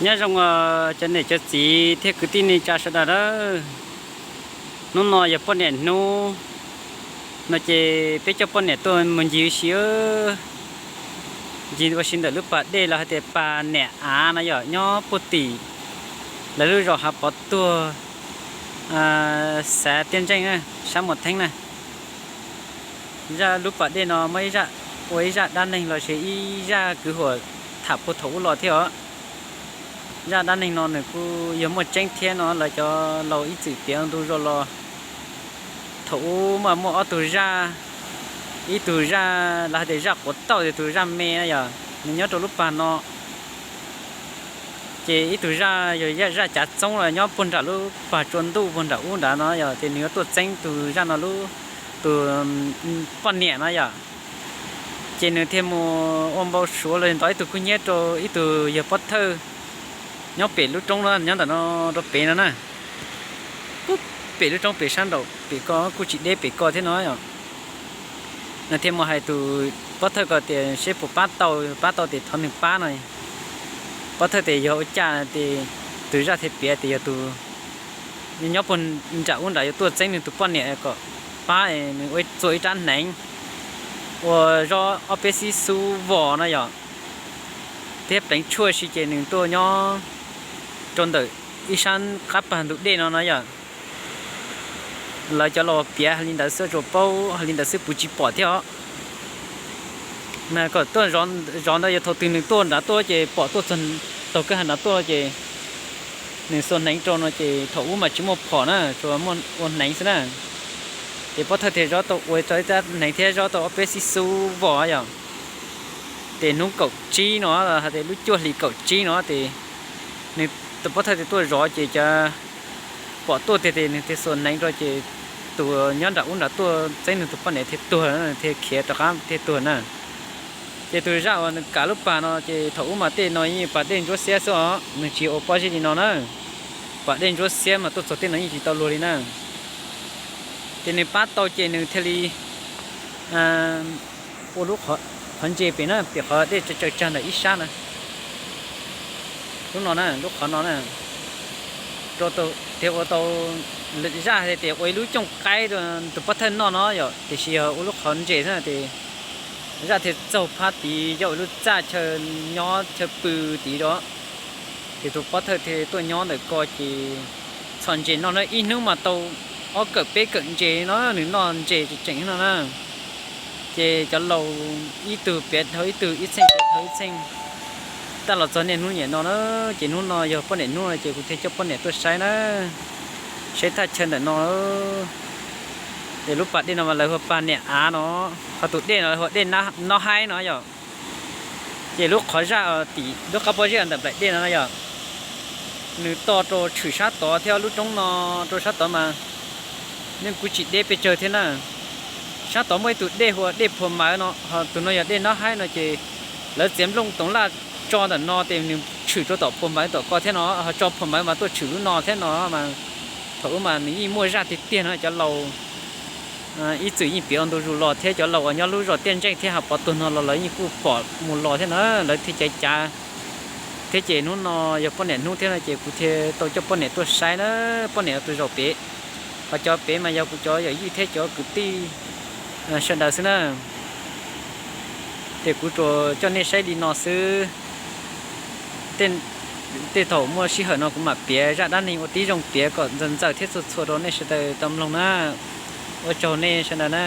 Nyob zoo cov niam cov txiv thiab kwv tij neej tsa sawv daws a. Hnub no yog poj niam hnub no ces peb coj poj niam tuaj mus ncig ua si, ncig ua si ntawm lub pas dej los hais tias pas niam av no yog nyob puag tim lawv lub zos Hav Pov tuag, xav tiaj ntseej sab Muas Theeb na. Zaj lub pas dej no muaj ib zaj, ua ib zaj dab neeg los sis ib zaj kwv huam tham puag thaum ub los thiab os. Zaj dab neeg no nws kuj yog muaj tseeb thiab no, lawv cov laus ib txwm piav ntu zos los. Thaum ub mas muaj ob tug zaj, ib tug zaj lawv hais tias zaj quav tauj, tus zaj me na yog nws nyob rau lub pas no. Ces ib tug zaj yog zaj cav txoob los nyob puag nram lub pas tsua ntuj puag nram ub nrad no yog tias nws yuav tuaj txeeb tus zaj no lub, tus poj niam no yog. Ces nws thiaj mus ua npau suav los ntov ib tug kub hnyiab rau ib tug yawg pov thawj nyob pem lub roob no, nyob ntawm no rau pem no na. Pem lub roob pem sab nraum pem ko kuj tsis deb pem ko thiab no. Nws thiaj mus hais tus pov thawj ko tias seb puas pab tau, pab tau ces thov nws pab no. Pov thawj tias yog ua cas, ces tus zaj thiaj piav tias yog tus nyob puag nram ub nrad yuav tuaj txeeb nws tus poj niam kom pab nws ua txua ib rab hneev uas zov ob peb xib xub vos no yog, thiab pleev tshuaj si ces nws tuaj nyob rau ntawm ib sab qab pas ntug dej no no yog. Lawv cov laus piav hais li ntawd xwb, tsuas paub hais li ntawd xwb, puv tsis pom thiab os. Mas kom tuaj zov ntawd yog thaum twg nws tuaj nrad tuaj ces pom tuaj taug kwj ha nrad tuaj ces nws xuas hneev rau no ces thaum ub mas tsis muaj phom na, tsuas muaj ua hneev xwb na. Ces pov thawj thiaj zov tau ua tau ib rab hneev thiab zov tau ob peb xib xub vos yog. Ces hnub kaum tsib no, hais tias lub cuaj hlis kaum tsib no ces nws, tus pov thawj thiaj tuaj zov ces cov pom tuaj tiag ces nws thiaj xuas hneev rau ces tus nyob nram ub nrad tuaj txeeb nws tus poj niam thiaj tuag, thiaj khiav rov qab thiaj tuag na. Ces tus zaj uas nws kav lub pas no ces thaum ub mas tej no yeej pas dej ntsuab xiab xwb os, nws tsis ua pob zeb li no na. Pas dej ntsuab xiab mas tuaj txog tej no yeej tsis tau luag li na. Ces nws pab tau ces nws thiaj li ua lub qhov ntses pem na, pem qhov dej tsaws tsag ntawm ib sab na. Lub no na, lub qhov no na, thiaj ua tau, zaj hais tias ua ib lub cooj qaib rau tus pov thawj noj no yom, tiam sis yog ua lub qhov ntses xwb ces zaj thiaj txaug phab tid coj ua lub txaj chaw nyob chaw pw tid rau. Ces tus pov thawj thiaj tuaj nyob ntawm ko ces txhom ntses noj na, ib hnub mas tau ob kawm peb kawm ntses no, nws noj ntses tseem tseem no na. Ces cov laus ib tug piav dhau ib tug, ib txheej piav dhau ib txheej, tab los txog niaj hnub niam no na, ces hnub no yog poj niam hnub no ces kuv thiaj coj poj niam tuaj saib na, saib thaj chaw ntawm no. Ces lub pas dej no mas lawv hu ua pas niam av no, ho tus dej no hu ua dej nob haib no yom. Ces lub qhov zaj tim lub qab pob zeb ntawm nplaim dej no yog nws to rau tshwm sab tod thiab lub roob no rau sab tod mas yeej kuj tsis deb pes tsawg thiab na. Sab tod muaj ib tug dej hu ua dej Phua Mawv no, ho tus no yog dej nob haib no ces lawv txiav nplooj toov laj tso ntawm no ces nws tshwm rau tom Phua Mawv tom ko thiab no, ho tso Phua Mawv mas tuaj tshwm lub no thiab no mas. Thaum ub mas nws yeej muaj zaj tiag tiag no, cov laus ib txwm yeej piav ua ntu zus los thiab cov laus uas nyob lub zos Tiaj Ntseej thiab Hav Pov tuag no los lawv yeej kuj pom mus los thiab na, lawv thiaj cav cav. Thiab ces hnub no yog poj niam hnub thiab no ces kuv thiaj tau coj poj niam tuaj saib na, poj niam tus zaum pem, ho cov pem mas yog kuv cov yawm yij thiab cov kwv tij sawv daws xwb na. Ces kuv tsuas coj nej saib li no xwb. Tej thaum muaj sij hawm no kuv mam piav zaj dab neeg ua tib zoo piav kom ntxaws ntxaws thiab txhua txhua rau nej sawv daws tau mloog na. Ua tsaug nej sawv daws na.